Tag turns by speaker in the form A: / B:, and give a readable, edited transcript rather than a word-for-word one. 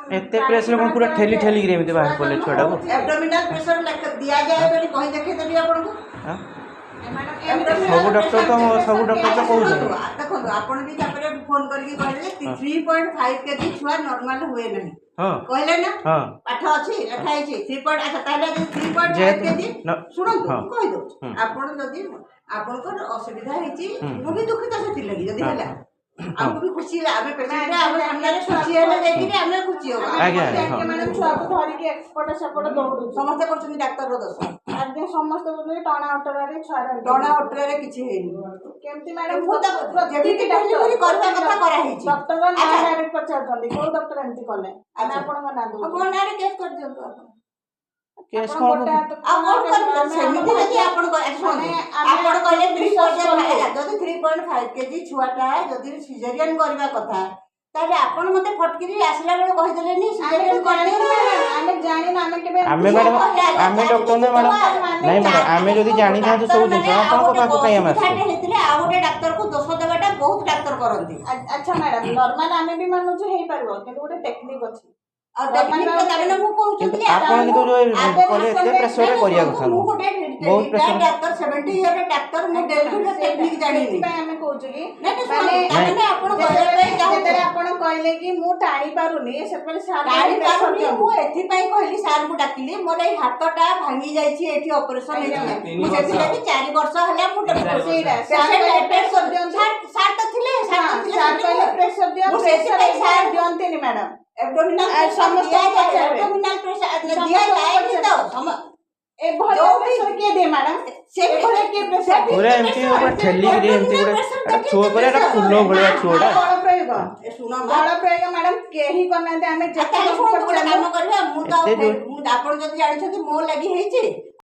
A: ଏତେ ପ୍ରେସର କ'ଣ ପୁରା ଠେଲି ଠେଲିକିରି ଏମିତି ବାହାର କଲେ ଛୁଆଟାକୁ?
B: ଆବଡୋମିନାଲ ପ୍ରେସର ଦିଆଯାଏ ବୋଲି ବହି ଦେଖେଇଦେବି ଆପଣଙ୍କୁ।
A: ହଁ?
B: Abdominal
A: ସବୁ ଡକ୍ଟର ତ
B: pressure
A: ସବୁ ଡକ୍ଟର ତ କହୁଛନ୍ତି।
B: ଦେଖନ୍ତୁ, ଆପଣ ବି ତାପରେ ଫୋନ କରିକି କହିଲେ ଯେ 3.5 କେଜି ଛୁଆ ନର୍ମାଲ ହୁଏ ନାହିଁ। କହିଲେ ନା?
A: ହଁ।
B: ପାଠ ଅଛି, ଲେଖା ହେଇଛି ଥ୍ରୀ ପଏଣ୍ଟ। ଆଚ୍ଛା, ତାହେଲେ ଯଦି 3.5
A: ଯେହେତୁ
B: କେଜି ଶୁଣନ୍ତୁ, ମୁଁ କହିଦେଉଛି। ଆପଣ ଯଦି ଆପଣଙ୍କର ଅସୁବିଧା ହେଇଛି, ମୁଁ ବି ଦୁଃଖିତ ସେଥିଲାଗି। ଯଦି ହେଲା, ଆମକୁ ବି ଖୁସି ହେଲା। ଆମେ ପେସେଣ୍ଟ, ଆମ ସାମ୍ନାରେ ଖୁସି ହେଲେ ଯାଇକିରି ଆମେ ଖୁସି ହବୁ।
A: ଆଜ୍ଞା, ହଁ।
C: ମ୍ୟାଡ଼ାମ, ଛୁଆକୁ ଧରିକି ଏପଟ ସେପଟ ଦୌଡୁଛୁ।
B: ସମସ୍ତେ କରୁଛନ୍ତି ଡାକ୍ତରର ଦୋଷ।
C: ଆଜ୍ଞା, ସମସ୍ତେ କହୁଛନ୍ତି ଟଣା ଅଟରାରେ ଛୁଆର
B: ଟଣା ଅଟରାରେ କିଛି ହେଇନି।
C: କେମିତି ମ୍ୟାଡ଼ାମ?
B: ମୁଁ ତ ଯେମିତି ଡେଲିଭରି କରିବା କଥା କରାହେଇଛି।
C: ଡକ୍ଟରଙ୍କ ନାଁ ଡାଇରେକ୍ଟ ପଚାରୁଛନ୍ତି, କୋଉ ଡକ୍ଟର ଏମିତି କଲେ? ଆମେ ଆପଣଙ୍କ ନାଁ ଦଉଛୁ।
B: ମୋ ନାଁରେ କେସ୍ କରିଦିଅନ୍ତୁ ଆପଣ।
A: କେସ୍
C: ଆପଣ
A: କ'ଣ?
C: ଗୋଟେ ହାତ
B: ଆଉ କଣ କରିବେ? ସେମିତି ଯଦି ଆପଣ ଶୁଣନ୍ତୁ, ଆପଣ କହିଲେ 3.5, ଯଦି 3.5 କେଜି ଛୁଆଟା ଯଦି ସିଜରିଆନ କରିବା କଥା, ତାହେଲେ ଆପଣ ମତେ ଫଟକିରି ଆସିଲା ବେଳେ କହିଦେଲେନି ସିଜରିଆନ କରିଦିଅନ୍ତୁ।
C: ଆମେ ଜାଣିନୁ, ଆମେ କେବେ
A: ଆମେ ମ୍ୟାଡ଼ାମ, ଆମେ ଡକ୍ଟର ନା ମ୍ୟାଡ଼ାମ। ନାଇଁ ମ୍ୟାଡ଼ାମ, ଆମେ ଯଦି ଜାଣିଥାନ୍ତୁ ସବୁ ଜିନିଷ, ଆପଣଙ୍କ ପାଖକୁ କାହିଁ ଆମେ ଆସିବୁ?
B: ହେଇଥିଲେ ଆଉ ଗୋଟେ ଡାକ୍ତରକୁ ଦୋଷ ଦେବାଟା ବହୁତ ଡାକ୍ତର କରନ୍ତି।
C: ଆଚ୍ଛା ମ୍ୟାଡ଼ାମ, ନର୍ମାଲ ଆମେ ବି ମାନୁଛୁ ହେଇପାରିବ, କିନ୍ତୁ ଗୋଟେ ଟେକ୍ନିକ ଅଛି।
B: ଆଉ ଟେକ୍ନିକ ତାମାନେ ମୁଁ କହୁଛନ୍ତି
A: କିନ୍ତୁ
B: ଯେ
A: ଆପଣ କିନ୍ତୁ ଯୋଉ କଲେ, ଏତେ ପ୍ରେସରରେ କରିବା କଥା
B: ମୁଁ
A: ନୁହଁ।
B: ଗୋଟେ
A: ବହୁତ ପ୍ରେସର।
B: ଡାକ୍ତର, 70 ଇୟର ଡାକ୍ତର, ମୁଁ ଡେଲିଭରିର ଟେକ୍ନିକ ଜାଣିନି।
C: ସେଥିପାଇଁ ଆମେ କହୁଛୁ କି
B: ନାଇଁ,
C: ମାନେ
B: ଶୁଣନ୍ତୁ, ତାମାନେ ଆପଣ କହିବା ପାଇଁ ଚାହୁଁଛନ୍ତି
C: ଯେତେବେଳେ ଆପଣ କହିଲେ କି ମୁଁ ଟାଣି ପାରୁନି, ସେତେବେଳେ ସାର୍
B: ଟାଣି
C: ପ୍ରେସର
B: ପାରୁନି।
C: ଦିଅନ୍ତୁ।
B: ମୁଁ ଏଥିପାଇଁ କହିଲି, ସାର୍ଙ୍କୁ ଡାକିଲି, ମୋର ଏଇ ହାତଟା ଭାଙ୍ଗି ଯାଇଛି, ଏଠି ଅପରେସନ ହେଇଥିଲା। ମୁଁ ସେଥିଲାଗି 4 ବର୍ଷ ହେଲା ମୁଁ
C: ସେଇଟା ସାର୍ କହିଲେ ପ୍ରେସର ଦିଅନ୍ତୁ।
B: ସାର୍ ତ ଥିଲେ, ସାର୍ ତ ଥିଲେ
C: ସାର୍
B: ସେଠି।
C: କହିଲେ ପ୍ରେସର ଦିଅ।
B: ମୁଁ
C: ପ୍ରେସର
B: ସେଥିପାଇଁ ସାର୍
C: ଦିଅନ୍ତିନି ମ୍ୟାଡ଼ାମ।
B: ଆବଡୋମିନାଲ
C: ଆଉ ସମସ୍ତଙ୍କୁ ପଚାରିବେ।
B: ଆବଡୋମିନାଲ ପ୍ରେସର ଦିଆଯାଏନି ତ
C: ଏଭଳିଆ
B: ଯୋଉ
C: ପ୍ରେସର କିଏ ଦିଏ ମ୍ୟାଡ଼ାମ? ଏଭଳିଆ କିଏ ପ୍ରେସର ଦିଏ?
A: ପୁରା ଏମିତି ପୁରା ଠେଲିକିରି ଏମିତି ଗୋଟେ ଏଟା ଛୁଆ ପରେ ଏଟା ଫୁଲ ଭଳିଆ ଛୁଆଟା।
C: ବଳ ପ୍ରୟୋଗ
B: ଏ ଶୁଣ ମା।
C: ବଳ ପ୍ରୟୋଗ ମ୍ୟାଡ଼ାମ କେହି କରିନାହାନ୍ତି। ଆମେ
B: ତାହେଲେ
C: ଯେତେ
B: ଶୁଣନ୍ତୁ, ଗୋଟେ
C: ପଚାରିଲୁ
B: କାମ କରିବା। ମୁଁ ତ
A: ଏତେ
B: ମୁଁ ଆପଣ ଯଦି ଜାଣିଛନ୍ତି ମୋ ଲାଗି ହେଇଛି।